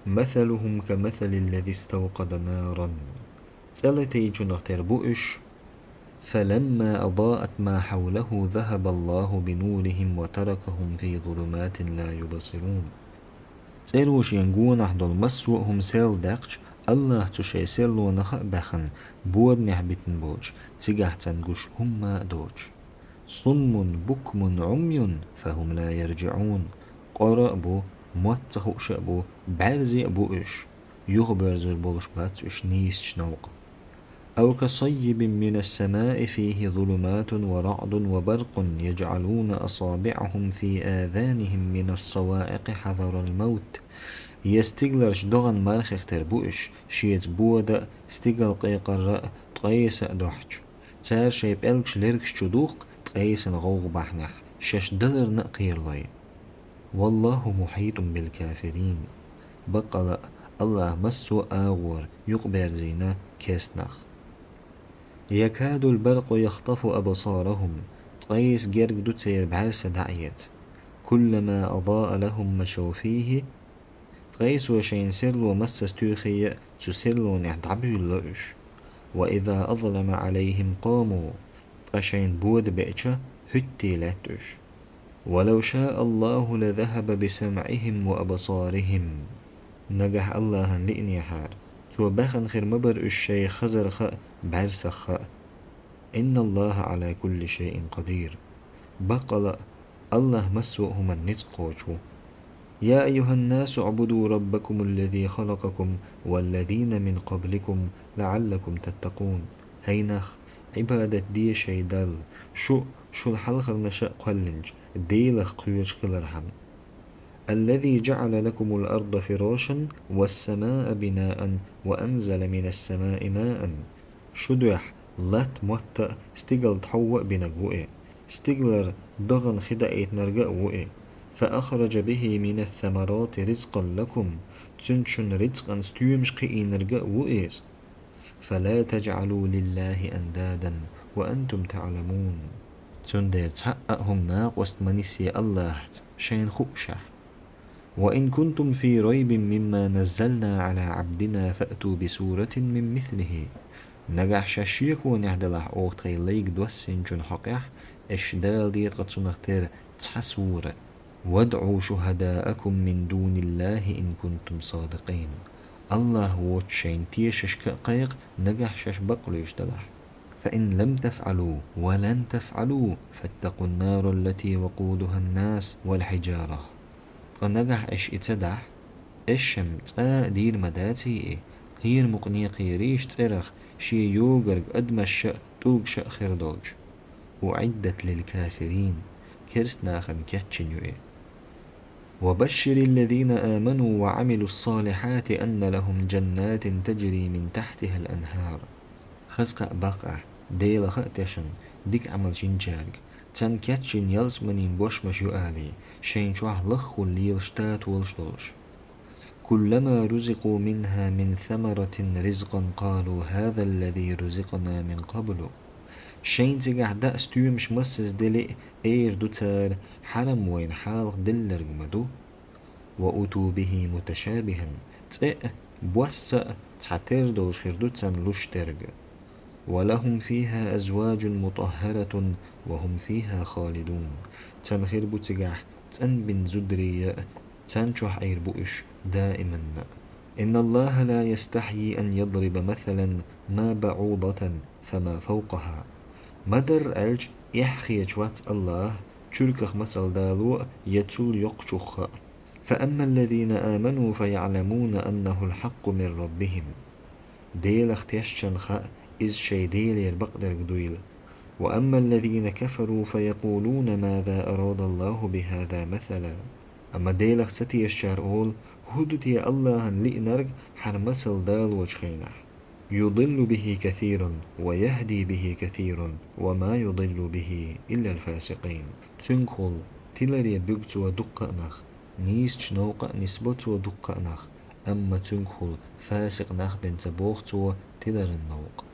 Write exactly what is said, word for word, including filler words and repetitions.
مثلهم كمثل الذي استوقد نارا. ЦӀе латийначунах тера бу уьш. فلما أضاءت ما حوله ذهب الله بنورهم وتركهم في ظلمات لا يبصرون. ЦӀеро шен гонахь долу массо а хӀума серладаьккхича, АллахӀа цу шайн серлонах а баьхна, боданехь битина болчу, цигахь царна гуш хӀумма а доцуш. صم بكم عمي فهم لا يرجعون. КъоргӀа а бу, мотт ца хууш а бу, бӀаьрзе а бу уьш. Юхабоьрзур болуш бац уьш нийсачу новкъа. أو كصيب من السماء فيه ظلمات ورعد وبرق يجعلون أصابعهم في آذانهم من الصواعق حذر الموت. Я стигаларчу догӀан мархих тера бу уьш, шеца бода а, стигалкъекъар а ткъеса а дохьчу. Цара шайн пӀелгаш лергаш чу духку ткъесана гӀовгӀа бахьанехь, шаьш даларна а кхералой. والله محيط بالكافرين. Баккъала а, АллахӀа массо а агӀор юкъаберзийна кестнах. يكاد البرق يخطف أبصارهم. Ткъеса герга ду церан бӀаьрса дӀаэца. كلما أضاء لهم مشوا فيه. Ткъесо шайна серло массаза туьйхий а, цу серлонехь дӀабуьйлало уьш. وإذا أظلم عليهم قاموا. Ткъа шайна бода беача, хӀуьттий лаьтта уьш. ولو شاء الله لذهب بسمعهم وأبصارهم. Нагахь АллахӀана лиънехьара, Цо баьхна хир ма бара уьш шайн хазарх а, бӀаьрсах а. إن الله على كل شيء قدير. Баккъала а, АллахӀ массо а хӀуманна ницкъ кхочуш ву. يا أيها الناس اعبدوا ربكم الذي خلقكم والذين من قبلكم لعلكم تتقون. ХӀай нах, Ӏибадат де шайн Далла, шу а, шул хьалхарнаш а кхоьллинчу Делах кхоьруш хилархьама. الذي جعل لكم الأرض فراشا والسماء بناء وأنزل من السماء ماء. Шу дуьхьа латта мотт а, стигал тхьовва а бинарг ву И. Стигалара догӀан хи даийтинарг а ву И. فأخرج به من الثمرات رزقا لكم. Цуьнца шуна рицкъан стоьмаш кхиийнарг а ву Иза. فلا تجعلوا لله أندادا وأنتم تعلمون. Цундела цхьа а хӀума накъост ма нисъе АллахӀца, шайна хуушехь. وإن كنتم في ريب مما نزلنا على عبدنا فأتوا بسورة من مثله. Нагахь шаьш шеконехь делахь оха тхайн лайга доссийначун хьокъехь, аш даладе ткъа цунах тера цхьа сурат. وادعوا شهداءكم من دون الله إن كنتم صادقين. АллахӀ воцчу шайн тешашка а кхайкха, нагахь шаьш бакълуьйш делахь. فإن لم تفعلوا ولن تفعلوا فاتقوا النار التي وقودها الناس والحجارة. Ткъа нагахь аш и ца дахь, аш-м цкъа а дийр ма даций и, кхера мукъане кхерийша цӀерах, шен йогарг адамаша а, тӀулгаша а хир долчу. أعدت للكافرين. Керста нахана кечйина ю и. وبشر الذين آمنوا وعملوا الصالحات أن لهم جنات تجري من تحتها الأنهار. Хаза кхаъ баккъахь, Делах а тешна, дика Ӏамалш йинчаьрга, царна кечйина ялсаманийн бошмаш ю алий, шайна чохь лаххула лелаш татолаш долуш. كلما رزقوا منها من ثمرة رزقا قالوا هذا الذي رزقنا من قبل. Шайна цигахь даа стоьмаш массаза дели а, эр ду цара, хьарам вайна хьалха делларг ма ду. وأتوا به متشابها. ЦӀе а, босса а цхьа тера долуш хир ду царна луш дерг. ولهم فيها أزواج مطهرة وهم فيها خالدون. Царна хир бу цигахь цӀанбина зударий а, царна чохь Ӏийр бу уьш даиманна. إن الله لا يستحيي أن يضرب مثلا ما بعوضة فما فوقها. Ма-дарра аьлча, эхь хеташ вац АллахӀ чуьрках масал дало а, я цул йоккхачух а. فأما الذين آمنوا فيعلمون أنه الحق من ربهم. Делах тешначарна хаьа, иза шайн Делера бакъдерг дуйла. وأما الذين كفروا فيقولون ماذا أراد الله بهذا مثلا. Амма Делах ца тешачара олу: «ХӀун ду те АллахӀана лиънарг хӀара масал далочу хенахь?» يضل به كثيرا ويهدي به كثيرا وما يضل به إلا الفاسقين. Цуьнгахула тиларе буьгу цо дуккха а нах, нийсачу новкъа а нисбо цо дуккха а нах, амма цуьнгахула фасикъ нах бен ца боху цо тиларан новкъа.